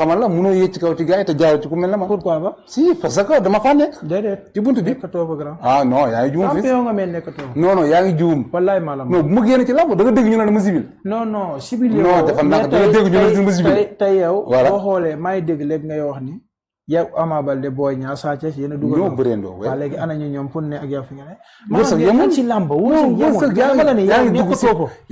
xamal la mënoo yéeg ci kaw ci gars yi te jaaroo ci ku mel ne man. pourquoi ba. si parce que dama faa nekk. déedéet ci buntu bi nekkatoo fa grand. ah non yaa ngi juum fii champion nga mel nekkatoo. non yaa ngi juum. wallaay maa la non bu ma génn ci làmb da nga dégg ñu ne dama sibil. non sibil yow. non dafa naka da nga dégg ñu ne dama sibil. tey yow. voilà boo xoolee maa ngi dégg léegi ngay wax ni. yow Ama Baldé Boy Niang Sa Thiès yéen a dugal. ñoo bëreendoo waaw léegi ana ñu ñoom fu ne ak yow fi nga ne. wërsëg yemul ci làmb wërsëg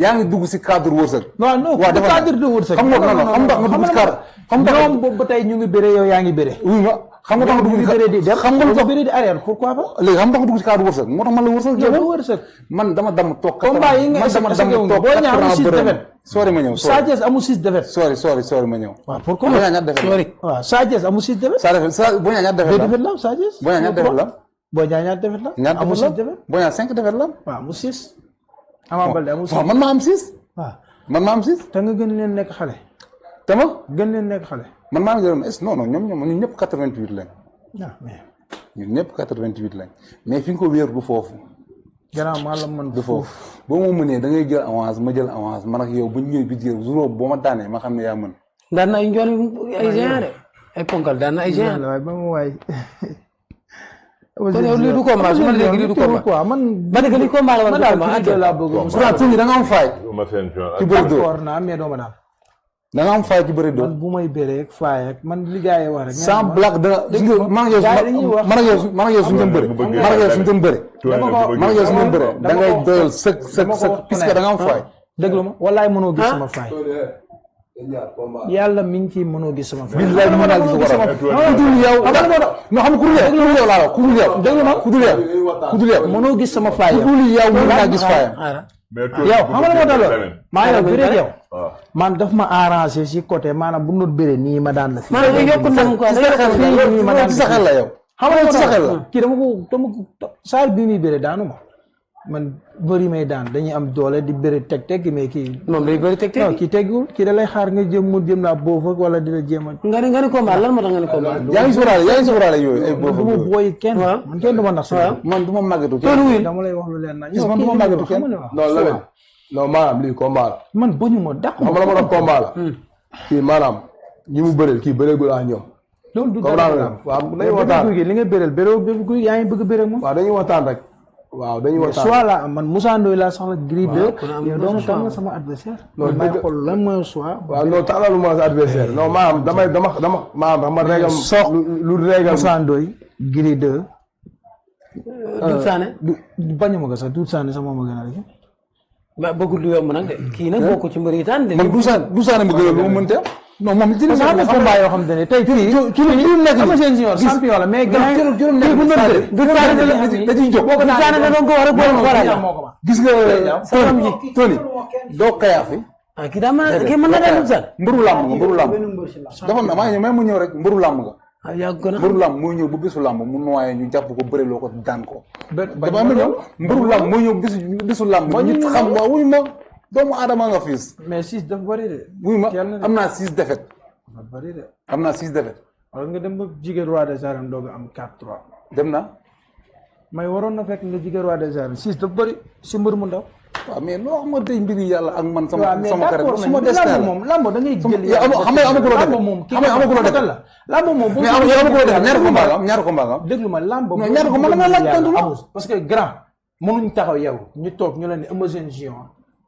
yaa ngi dugg si cadre wërsëg. non cadre de wërsëg. xam nga nga dugg si cadre. xam nga ñoom boobu ba tey ñu ngi bëre yow yaa ngi bëre. oui ma xam nga tax nga dugg si bëre di def xam nga bëre di arrière pourquoi pas. léegi xam nga dugg si cadre wërsëg moo tax man la wërsëg. man dama dam toog. combat yi nga dama toog Boy Niang amul 6 défaites. sori ma ñëw Sa Thiès amul 6 défaites. sori ma ñëw. waaw pourquoi Boy Niang ñaata défaite sori waaw Sa Thiès amul 6 défaites. Boy Niang ñaata défaite la. 2 défaites la Sa Thiès. Boy Niang ñaata défaite la. Boy Niang ñaata défaite la. ñaata amul 6 défaite défaites. Boy Niang 5 défaite la. waaw amul 6. Ama Baldé amul 6. waaw man maa am 6. waaw man maa am 6. te nga gën leen nekk xale. te ma gën leen nekk xale. man maa ngi jëloon non ñun ñëpp 88 lañ. waaw mais. ñun ñëpp 88 lañ mais fi nga ko wéer du foofu. gannaaw maa la mën du foofu boo ma mënee da ngay jël avance ma jël avance man ak yow bu ñu ñëwee bi jël jour boo ma daanee ma xam ne yaa mën. daan na ay njool ay géant de ay ponkal daan na ay géant. waaye ba mu waay. kon yow lii du combat su ma léegi lii du combat. man ba dëgg lii combat la wala du combat man laa bëgg. Souran tuuti da nga am faay. ci bëri dóor d'accord naa mais doo ma daal. da nga am faay ci bëri dóor. man bu may béré ak faay ak man li gars yi wax rek. sans blague da gis nga man ak yow suñu doon bëri. man ak yow suñu doon bëri. man ak yow suñu doon bëri da ngay doyal sëkk puisque da nga am faay. déglu ma wallaay mënoo gis sama faay. yàlla mi ngi ciy mënoo gis sama faay. billaay mën naa gis sama faay. ku dul yow non xam nga ku dul yow laa wax ku dul yow. déglu ma ku dul yow mënoo gis sama faay. ku dul yow mën naa gis faayam. yow xam nga moo tax loolu maa ngi bëre yow man daf ma arrangé si côté maanaam bu nut bëre nii ma daan la fi maanaam yokk ndam quoi nii ma daan ci sa xel la yow xam nga ci sa xel la kii dama ko saal bi muy bëre daanu ma man bëri may daan dañuy am doole di bëre teg mais kii moom day bëri teg non kii tegul kii da lay xaar nga jëm laa boof ak wala di la jéem a nga ni combat lan moo tax nga ni combat yaa ngi sóoraale yooyu ay boof du ma booy kenn man kenn du ma nax man du ma màggatu kenn dama lay wax lu leen na man du ma màggatu kenn non maanaam lii combat la. man bañu ma dàq xam nga la ma doon combat la. kii maanaam ñi mu bëreel kii bëreegul ak ñoom. loolu du dara waaw dañuy waxtaan li nga bëreel bëreel guy yaa ngi bëgg bëre moom. waaw dañuy waxtaan rek. waaw dañuy waxtaan soit la man Moussa Ndoye laa soxla Gris 2. yow doo ma tànn sama adversaire. non may xool lan mooy soit. waaw non tànnalu ma sa adversaire non maanaam dama réegam. sox lu réegam Moussa Ndoye Gris 2. Doudou Sané. bañu ma ko sax Doudou Sané sax moom a gën a rek. ba bëggul lu yomb nag de kii nag bokk ci mbër yi tànn de. man du saane ma gënal lu mu mënte am. non moom ci xam nga combat yoo xam te ne tey fii nekk am seen senior champion la mais gars juróom nekk bu bëri du saane da ciy jóg boo ko daane da doon ko war a boole ko gis nga Tony doo kayaa fi kii daa mën na daan sax mbëru làmb nga mbëru làmb dafa na maa ngi ñëw mu ñëw rek mbëru làmb nga yàgg na mbëru làmb mooy ñëw bu bisu làmb mu noyé ñu jàpp ko bëre loo ko daan ko dafa am ñëw mbëru làmb mooy ñëw bisu làmb nit xam waaw wuñu ma doomu aadama nga fiis mais 6 dafa bëri de wuñu ma am naa 6 défaites dafa bëri de am naa 6 défaites wala nga dem ba jigéen roi des arènes doog a am 4-3 dem na may waroon na fekk nga jigéen roi des arènes 6 dafa bëri si mbër mu ndaw waaw mais loo xamante ni mbiri yàlla ak man sama carrière suma destin moom lamb da ngay jël xam nga amaguloo def moom xam nga amaguloo def lamb moom mais amaguloo def ñaari combat nga am déglu ma lamb ñaari combat dama laaj tontu la parce que grand mënuñ taxaw yow ñu toog ñu leen di Eumeu Junior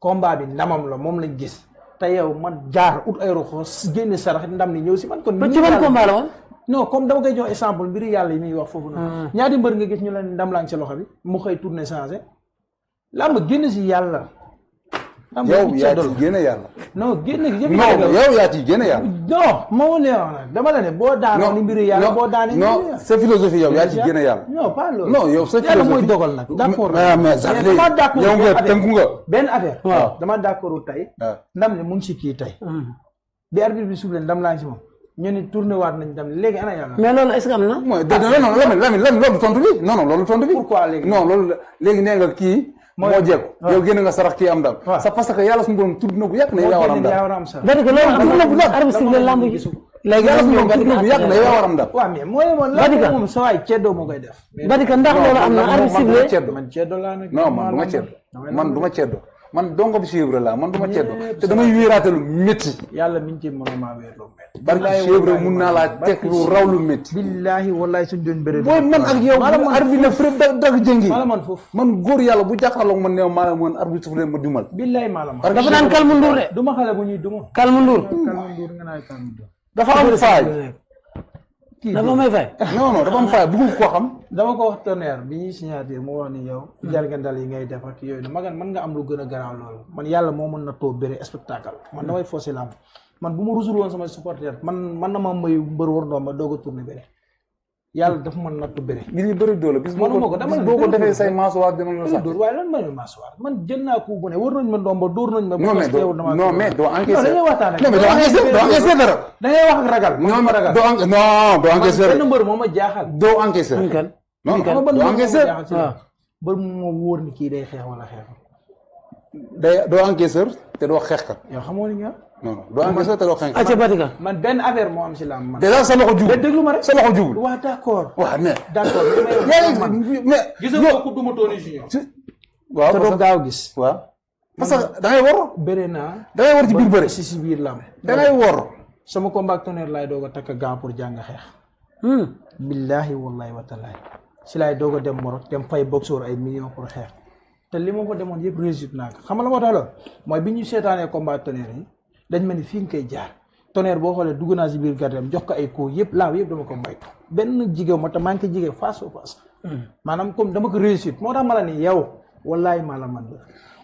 combat bi ndamam la moom lañ gis te yow man jaar ut ay roxo génne sarax ndam ni ñëw si man kon ci ban combat la woon non comme dama koy jox exemple mbiri yàlla yi muy wax foofu noonu ñaari mbër nga gis ñu leen ndam laa ngi ci loxo bi mu xëy tourné changé lamb génn si yàlla yow yaa ci génne yàlla. non génne yëpp non yow yaa ci génne yàlla. non moo ne wax nag dama la ne boo daanoo ni mbiru yàlla boo daanee non sa philosophie yow yaa ci génne yàlla. non pas loolu. non yow sa philosophie yàlla mooy dogal nag. d'accord mais sax léegi yow nga tënku nga. benn affaire. waaw dama d'accord tey. ndam ne mu ngi si kii tey. bi arbitre bi suuf leen ndam laa ngi si moom. ñu ni tourné waat nañ dem léegi ana yàlla. mais loolu est-ce que am na. mooy non Lamine loolu tontu bi non loolu tontu bi. pourquoi léegi non loolu léegi nee nga kii. moo jekku yow génn nga sarax kii am ndam. c'est parce que yàlla suñu borom tudd na bu yàgg na yaa war am ndam. parce que loolu am na bu laaj arbitre bi lamb ji. léegi yàlla suñu borom tudd na bu yàgg na yaa war am ndam. waaw mais mooy moom sa waay ceddoo moo koy def. Badika ndax loolu am na arbitre bi man ceddo laa nag. non man du ma ceddo man du ma ceddo man dongo bi Cheikh Ibra laa man dama ceddo te damay wéeraate lu métti yàlla mi ngi ci mënoo maa wéer lu métti barki Cheikh Ibra mun naa laa teg lu raw lu métti billaahi wallaahi suñ doon bëre booy man ak yow arbitre ne frère dag jëngi maa la man foofu man góor yàlla bu jàkkaarloog man neew maa la man arbitre suuf leen ma dumal billaahi maa la man dafa naan Kalmu Ndour de. duma xale bu ñuy duma Kalmu Ndour. Kalmu Ndour nga naan Kalmu Ndour dafa am faay dafa may fay. non dafa am faay bëggul koo xam dama ko wax Tonnerre bi ñuy signature mu wax ni yow jargandal yi ngay def ak yooyu magan man nga am lu gën a garaaw loolu man yàlla moo mën na too bëre spectacle man damay forcé lamb man bu ma rusul woon sama supporter man na ma may mbër war ndoom ma doog a tourné bëre yàlla dafa mën nattu bëre nit ñi bëri doole bis manuma ko dama boo ko defee say maasuwaar dina la sax dóor waaye lan may masuwaar man jël naa ko bu ne war nañ ma ndomba dóor nañ ma non mais doo encaissé dañuy waxtaan non mais doo encaissé dara da ngay wax ak ragal non ragal doo encaissé benn mbër moo ma jaaxal doo encaissé non doo encaissé mbër moo wóor ni kii day xeex wala xeex doo encaisseur te doo xeexkat yow xamoo ni nga non doo encaisseur te doo xeexkat acca Batika. man benn affaire moo am si lamb man déjà sa loxo jubul déglu ma rek sa loxo jubul waaw d'accord waaw mais d'accord mais gis nga ko duma Tony Junior waaw te doo gaaw gis waaw parce que da ngay wor bëre naa da ngay wor ci biir bëre si biir lamb da ngay wor sama combat ak Tonnerre laay doog a takk gaaw pour jàng xeex billaahi wallahi wa taala si laay doog a dem Morok dem fay boxeur ay millions pour xeex te li ma fa demoon yëpp réussite naa ko xam nga la moo tax loolu mooy bi ñu seetaanee combat Tonnerre yi dañ ma ni fii nga koy jaar Tonnerre boo xoolee dugg naa si biir gardem jox ko ay coups yëpp laaw yëpp dama ko moytu benn jigéew ma te maa ngi ko jigéen face au face maanaam comme dama ko réussite moo tax ma la ni yow wallahi maa la man ba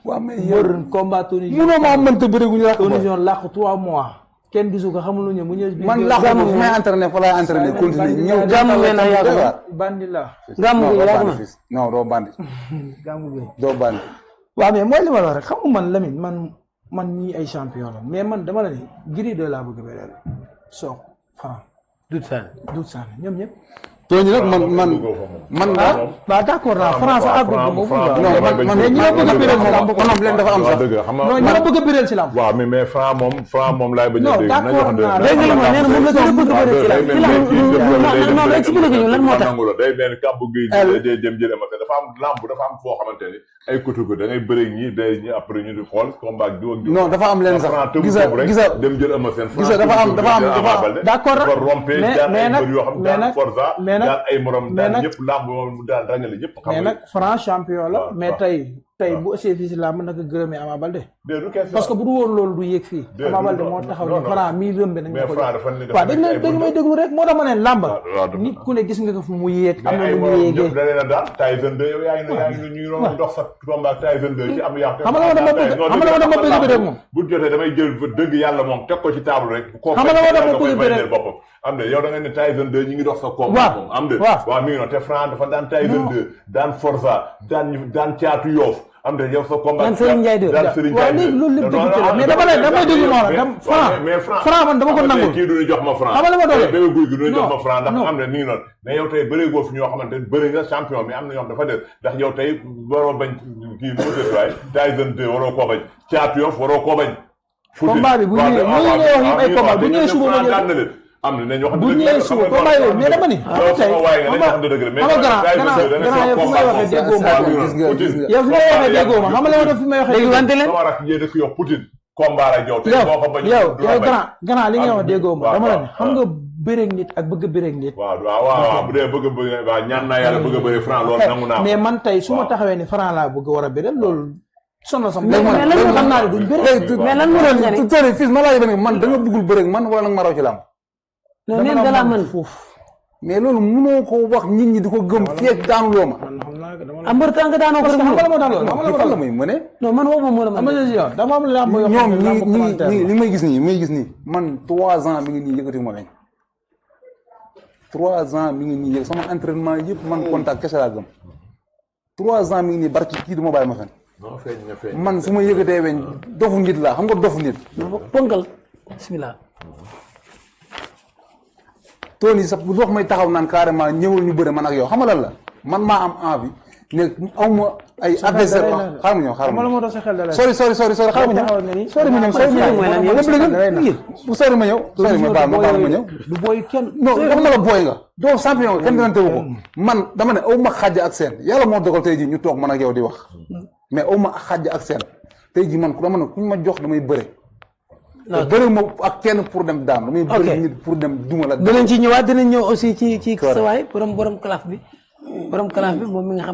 waaw mais mbër combat Tony Junior mënoo maa mënta bëre gu ñu làq Tony Junior làq 3 mois kenn gisu ko xamul lu ñëw mu ñëw man làqu ma fu may entraîné fa laay entraîné continuer ñëw gàmmu ngeen a yàgg na. bandi la gàmmu gi yàgg na. non doo bandi gàmmu gi doo bandi waaw mais mooy li ma la wax rek xam nga man Lamine man ñii ay champion la mais man dama la ni Gris 2 laa bëgg béreel Sokh Franc Doudou Sané. Doudou Sané ñoom ñëpp tooñu nag man waaw d'accord naa France ak moom man ñi ma bëgg a biral moom leen dafa am sax non ñi ma bëgg a biral ci lam waaw mais Franc moom laay bañ a non dégg d'accord naa dégg nga li ma nee na moom la gën a bëgg bëre ci la non expliqué ñu lan moo tax. day benn kàmb gi day dem jël ma dafa am lamb dafa am foo xamante ni ay kutubu da ngay bëre ñi day ñi après ñu di xool combat gi ak non dafa am leen sax gisa dem jël ama seen gisa dafa am d'accord rompe jaar ay mbër yoo xam daan forza daan ay morom daan ñëpp lamb moom daan rangale ñëpp xam mais nag Franc champion la mais tey bu ëssee fii si lamb naka gërëmee Ama Baldé parce que bu du woon loolu du yéeg fii Ama Baldé moo taxaw ni Franc mii rëmbe nañ ko waaw dañ may déglu rek moo tax ma ne làmb nit ku ne gis nga ko fu mu yéeg am na lu mu yéegee da leen a daan Tyson 2 yow yaa ngi ñuy doon dox sa combat Tyson 2 ci am yàq xam nga dama bëgg bëre moom bu jotee damay jël dëgg yàlla moom teg ko ci table rek xam nga dama bëgg bëre boppam am de yow da nga ne Tyson 2 ñi ngi dox sa combat moom am de waaw mi ngi noonu te Franc dafa daan Tyson 2 daan Forza daan caatu Yoof am de yow sa combat daan Serigne Ndiaye de waaw léegi loolu lépp dëgg la mais damay déglu ma la Franc man dama ko nangul kii du jox ma Franc xam nga la ma doole Bébé Gouy Gui du jox ma Franc ndax am de mi ngi noonu mais yow tey bëree goo fi ñoo xamante ne bëri nga champion mais am na ñoo xam dafa des ndax yow tey waroo bañ kii nu mu waay Tyson 2 waroo koo bañ caatu Yoof waroo koo bañ combat bi bu ñëwee wax yëpp ay combat bu ñëwee suba ma jël am na ñoo xam bu ñëwee suba combat yooyu mais dama ni tey yow fi may waxee déggoo ma xam nga la ma def fi may waxee léegi wante leen sama rak yee dëkk yow Poutine combat ak yow tey boo ko bañ yow grand li nga wax déggoo ma dama la ni xam nga bëreeg nit ak bëgg bëreeg nit waaw bu dee bëgg waaw ñaan naa yàlla bëgg a bëri Franc loolu nangu naa mais man tey su ma taxawee ni Franc laa bëgg war a bëre loolu sonal sama mais lan moo xam naa ne duñ bëre mais lan moo doon ñani tëri fils ma laaj ba man da nga bëggul bëreeg man wala nag ma raw ci lamb non neen da laa mën foofu mais loolu mënoo ko wax nit ñi di ko gëm fii ak daanu loo ma ambër tànk daanoo ko xam nga moo tax loolu fan la may mëne non man waxuma moo la mën dama am lamb yoo ñoom ñi li may gis nii man 3 ans mi ngi nii yëkkati ma weñ 3 ans mi ngi nii yëg sama entraînement yëpp man contact kese laa gëm 3 ans mi ngi nii barki kii du ma bàyyi ma fen man su ma yëkkatee weñ dofu nit laa xam nga dofu nit ponkal bismillah Tony sax bu wax may taxaw naan carrément ñëwal ñu bëre man ak yow xam nga lan la man maa am envie ne aw ma ay adversaire xaaral ma ñëw sori xaaral ma ñëw sori ma ñëw ma ñëw du booy kenn non wax na la booy nga doo champion nga kenn dinante wu ko man dama ne aw ma xàjj ak seen yàlla moo dogal tey ji ñu toog man ak yow di wax mais aw ma xàjj ak seen tey jii man ku dama ne ku ñu ma jox damay bëre. te bëre ma ak kenn pour dem daan damay bëre nit pour dem duma la. dinañ ci ñëwaat dinañ ñëw aussi ci sa waay borom calaf bi moom mi nga xam